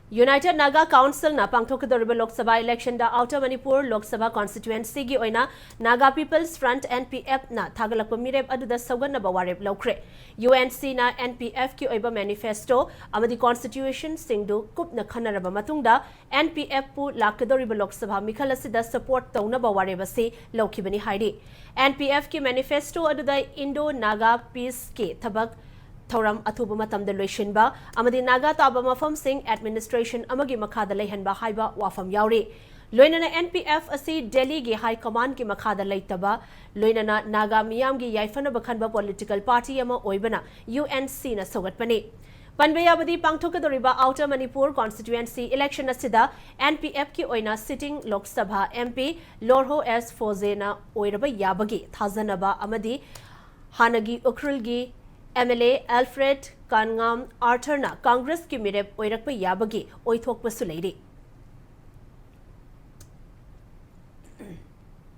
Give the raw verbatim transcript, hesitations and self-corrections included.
United Naga Council ꯅ ꯄꯥꯡꯊꯣꯛꯀꯗꯧꯔꯤꯕ Lok Sabha election ꯗ Outer Manipur Lok Sabha constituency ꯒꯤ ꯑꯣꯏꯅ Naga People's Front, N P F ꯅ ꯊꯥꯒꯠꯂꯛꯄ ꯃꯤꯔꯦꯞ ꯑꯗꯨꯗ ꯁꯧꯒꯠꯅꯕ ꯋꯥꯔꯦꯞ ꯂꯧꯈ꯭ꯔꯦ꯫ U N C ꯅ N P F ꯀꯤ ꯑꯣꯏꯕ manifesto ꯑꯃꯗꯤ constitution ꯁꯤꯡꯗꯨ ꯀꯨꯞꯅ ꯈꯟꯅꯔꯕ ꯃꯇꯨꯡꯗ, N P F ꯄꯨ ꯂꯥꯛꯀꯗꯧꯔꯤꯕ ꯂꯣꯛ ꯁꯚꯥ ꯃꯤꯈꯜ ꯑꯁꯤꯗ support ꯇꯧꯅꯕ ꯋꯥꯔꯦꯞ ꯑꯁꯤ ꯂꯧꯈꯤꯕꯅꯤ ꯍꯥꯏꯔꯤ꯫ N P F ꯀꯤ manifesto ꯑꯗꯨꯗ Indo Naga Peace ꯀꯤ ꯊꯕꯛ ꯊꯧꯔꯝ ꯑꯊꯨꯕ ꯃꯇꯝꯗ ꯂꯣꯏꯁꯤꯟꯕ ꯑꯃꯗꯤ ꯅꯥꯒꯥ ꯇꯥꯕ ꯃꯐꯝꯁꯤꯡ administration ꯑꯃꯒꯤ ꯃꯈꯥꯗ ꯂꯩꯍꯟꯕ ꯍꯥꯏꯕ ꯋꯥꯐꯝ ꯌꯥꯎꯔꯤ꯫ ꯂꯣꯏꯅꯅ N P F ꯑꯁꯤ ꯗꯦꯜꯂꯤꯒꯤ high command ꯀꯤ ꯃꯈꯥꯗ ꯂꯩꯇꯕ, ꯂꯣꯏꯅꯅ ꯅꯥꯒꯥ ꯃꯤꯌꯥꯝꯒꯤ ꯌꯥꯏꯐꯅꯕ ꯈꯟꯕ political party ꯑꯃ ꯑꯣꯏꯕꯅ U N C ꯅ ꯁꯧꯒꯠꯄꯅꯤ꯫ ꯄꯟꯕ ꯌꯥꯕꯗꯤ, ꯄꯥꯡꯊꯣꯛꯀꯗꯧꯔꯤꯕ Outer Manipur constituency election ꯑꯁꯤꯗ N P F ꯀꯤ ꯑꯣꯏꯅ sitting Lok Sabha M P ꯂꯣꯔꯍꯣ ꯑꯦꯁ ꯐꯣꯖꯦꯅ ꯑꯣꯏꯔꯕ ꯌꯥꯕꯒꯤ ꯊꯥꯖꯅꯕ ꯑꯃꯗꯤ ꯍꯥꯟꯅꯒꯤ ꯎꯈ꯭ꯔꯨꯜꯒꯤ M L A Alfred Kanngam Arthur ꯅ Congress ꯀꯤ ꯃꯤꯔꯦꯞ ꯑꯣꯏꯔꯛꯄ ꯌꯥꯕꯒꯤ ꯑꯣꯏꯊꯣꯛꯄꯁꯨ ꯂꯩꯔꯤ꯫